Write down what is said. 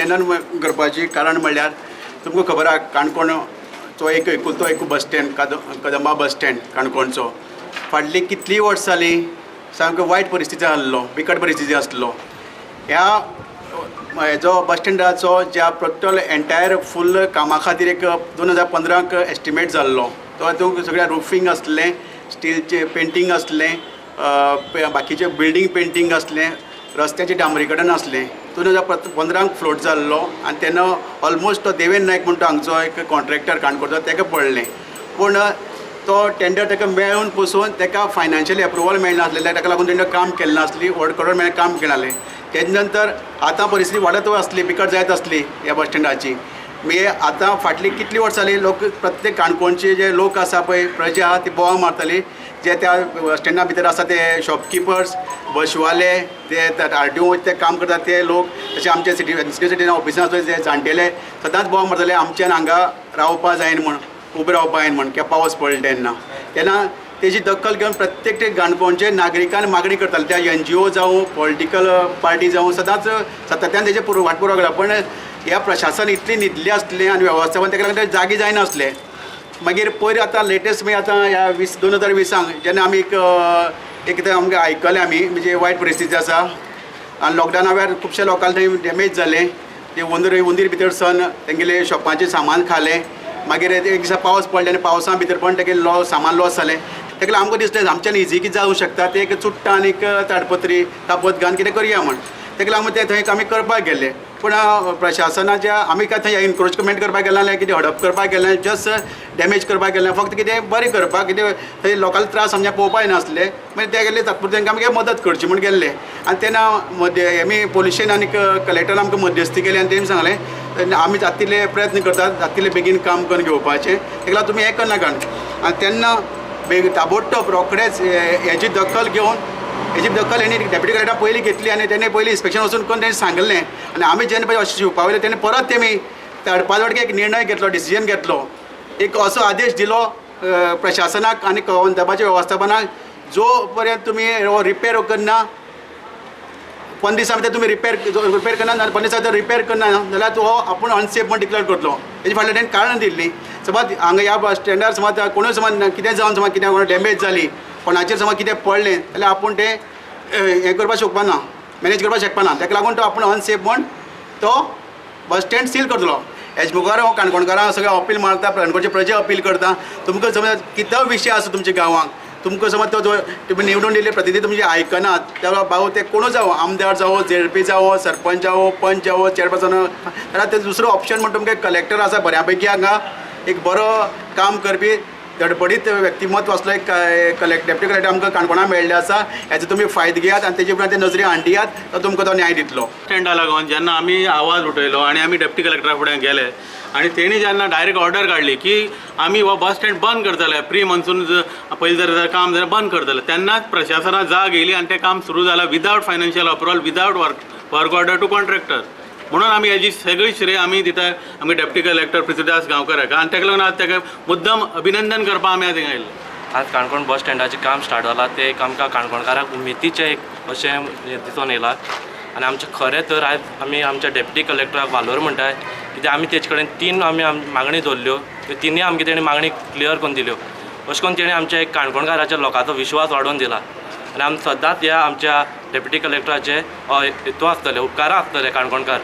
अभिनंदन करपाची कारण म्हणल्यार तुमकां खबर आहा, काणकोणचो एक एकुलतो एक bus stand, Kadamba bus stand काणकोणचो फाटलीं कितलीं वर्सां जालीं सामको वायट परिस्थिती आसलो, बिकट परिस्थिती आसलो. ह्या हेजो बस स्टँडाचो ज्या टोटल एंटायर फूल कामा खातीर एक 2015क एस्टिमेट जाल्लो. तो हातूंत सगळ्या रुफींग आसलें, स्टिलचें पेंटींग आसलें, बाकीचें बिल्डींग पेंटींग आसलें, रस्त्याचें डांबरीकरण आसलें. 2015क फ्लोट जाल्लो आनी तेन्ना ऑलमोस्ट तो देवेन नायक म्हणटा हांगचो एक कॉन्ट्रॅक्टर काणकोणचो, ताका पडलें. पूण तो टेंडर ताका मेळून पसून ताका फायनान्शियली एप्रुवल मेळनासलें. ताका लागून तेणें काम केलें नासली, व्हड करोड मेळ्ळें काम केलें. तेजे नंतर आतां परिस्थिती वाडत आसली, बिकट जायत आसली ह्या बस स्टँडाची. मागीर आतां फाटलीं कितलीं वर्सां जालीं, लोक प्रत्येक काणकोणचे जे लोक आसा पळय, प्रजा आहा, ती बोवाळ मारताली. जे त्या बस स्टँडा भितर आसा ते शॉपकिपर्स, बसवाले, ते आरटीओ ते काम करतात ते लोक, तशें आमचे सिटी सिनियर सिटीजन ऑफिसान आसा ते जाणटेले सदांच बोवाळ मारताले, आमच्यान हांगा रावपा जायना म्हण, उबें रावपा जायना म्हण, कित्याक पावस पडलो तेन्ना. तेन्ना तेजी दखल घेवन प्रत्येक ते काणकोणचे नागरिकान मागणी करताले. त्या एनजीओ जावं, पॉलिटिकल पार्टी जावं, सदांच सातत्यान तेजे वाटपुरवो केला. पण ह्या प्रशासन इतली न्हिदलें आसलें आनी वेवस्थापन तेका लागून ते जागे जायनासले. मागीर पयर आतां लेटस्ट मागीर आतां ह्या 2020आंक जेन्ना आमी एक एक तें आमकां आयकलें आमी, म्हणजे वायट परिस्थिती आसा आनी लॉकडावना वेळार खुबशे लोकांक थंय डॅमेज जालें. ते उंदीर उंदीर भितर सन तेंगेले शॉपाचें सामान खालें. मागीर एक दिसा पावस पडले आनी पावसा भितर पण तेगे लॉस, सामान लॉस जालें. तेका लागून आमकां दिसलें आमच्यान इजी कितें जावंक शकता तें एक चुट्टां आनी एक ताडपत्री तापत घालून कितें करया म्हण. तेका लागून तें थंय आमी करपाक गेल्ले. पूण प्रशासनाच्या आमी काय थंय एनक्रोचमेंट करपाक गेला नाल्यार कितें हडप करपाक गेले, जस्ट डॅमेज करपाक गेले, फक्त कितें बरें करपाक, कितें थंय लोकांक त्रास आमच्या पळोवपाक येनासले. मागीर ते गेले, तात्पुरते तांकां आमी मदत करची म्हूण गेल्ले. आनी तेन्ना मदें आमी पोलिशेन आनी कलेक्टरान आमकां मध्यस्थी केली आनी तेमी सांगलें, आमी जाता तितले प्रयत्न करतात, जाता तितले बेगीन काम करून घेवपाचें, तेका लागून तुमी हें करनाका. आनी तेन्ना बेग ताबडतोब रोखडेच हेजी दखल घेवन, हेजी दखल हेणी डेप्युटी कलेक्टर पयलीं घेतली आनी तेणें पयलीं इन्स्पेक्शन वचून करून तेणें सांगलें. आनी आमी जेन्ना पळय अशें शिंवपा वयले, तेणें परत तेमी तडपादडके एक निर्णय घेतलो, डिसिजन घेतलो, एक असो आदेश दिलो प्रशासनाक आनी कदंबाच्या वेवस्थापनाक, जो पर्यंत तुमी हो रिपेर करना, 15 दिसां भितर तुमी रिपेर रिपेर करना, नाल्यार 15 दिसां भितर रिपेर करना जाल्यार तो आपूण अनसेफ म्हण डिक्लेअर करतलो. तेजे फाटल्यान तेणें कारणां दिल्लीं. समज हांगा ह्या बस स्टँडार समज कोणूय समज कितें जावन समज कितें कोण डॅमेज जाली, कोणाचेर समज कितें पडलें जाल्यार आपूण तें हें करपाक शकपाना, मॅनेज करपाक शकपाना. तेका लागून तो आपूण अनसेफ म्हण तो बस स्टँड सील करतलो. हेज मुखार हांव काणकोणकारांक सगळें अपील मारता, काणकोणचे प्रजे अपील करता, तुमकां समज कितें विशय आसा तुमच्या गांवांक, तुमकां समज तो जो तुमी निवडून दिल्ले प्रतिनिधी तुमचे आयकनात, त्या भाऊ ते कोणूय जावं, आमदार जावं, झेडपी जावं, सरपंच जावं, पंच जावं, चेअरपर्सन, जाल्यार ते दुसरो ऑप्शन म्हण तुमकां कलेक्टर आसा. बऱ्या पैकी हांगा एक बरो काम करपी धडपडीत व्यक्तिमत्व असलो एक डेप्युटी कलेक्टर आमकां काणकोणा मेळ्ळें आसा. हेजो तुमी फायदो घेयात आनी तेजे उपरांत ते नजरे हाडियात, तो तुमकां तो न्याय दितलो. स्टँडा लागून जेन्ना आमी आवाज उठयलो आनी आमी डेप्युटी कलेक्टरा फुडें गेले आनी तेणी जेन्ना डायरेक्ट ऑर्डर काडली की आमी हो बस स्टँड बंद करतले, प्री मॉन्सून पयलीं जर काम जाल्यार बंद करतले, तेन्नाच प्रशासनाक जाग येयली आनी तें काम सुरू जालां without financial approval, without work order to contractor. म्हणून आमी हेजी सगळी श्रेय आमी दिता आमी डेप्युटी कलेक्टर पृथ्वीदास गांवकर हाका आनी ताका लागून आज ताका मुद्दम अभिनंदन करपाक आमी आज हिंगा आयिल्ले. आज काणकोण बस स्टँडाचें काम स्टार्ट जालां, तें एक आमकां काणकोणकारांक उमेदीचें एक अशें दिसून येयलां. आनी आमचें खरें तर आयज आमी आमच्या डेप्युटी कलेक्टराक वालोर म्हणटाय, कित्याक आमी तेजे कडेन तीन आमी मागणी दवरल्यो, त्यो तिनूय आमकां तेणी मागणी क्लियर करून दिल्यो. अशें करून तेणी आमच्या एक काणकोणकाराच्या लोकांचो विश्वास वाडोवन दिला आनी आमी सदांच ह्या आमच्या डेप्युटी कलेक्टराचे हेतू आसतले, उपकारां आसतले काणकोणकार.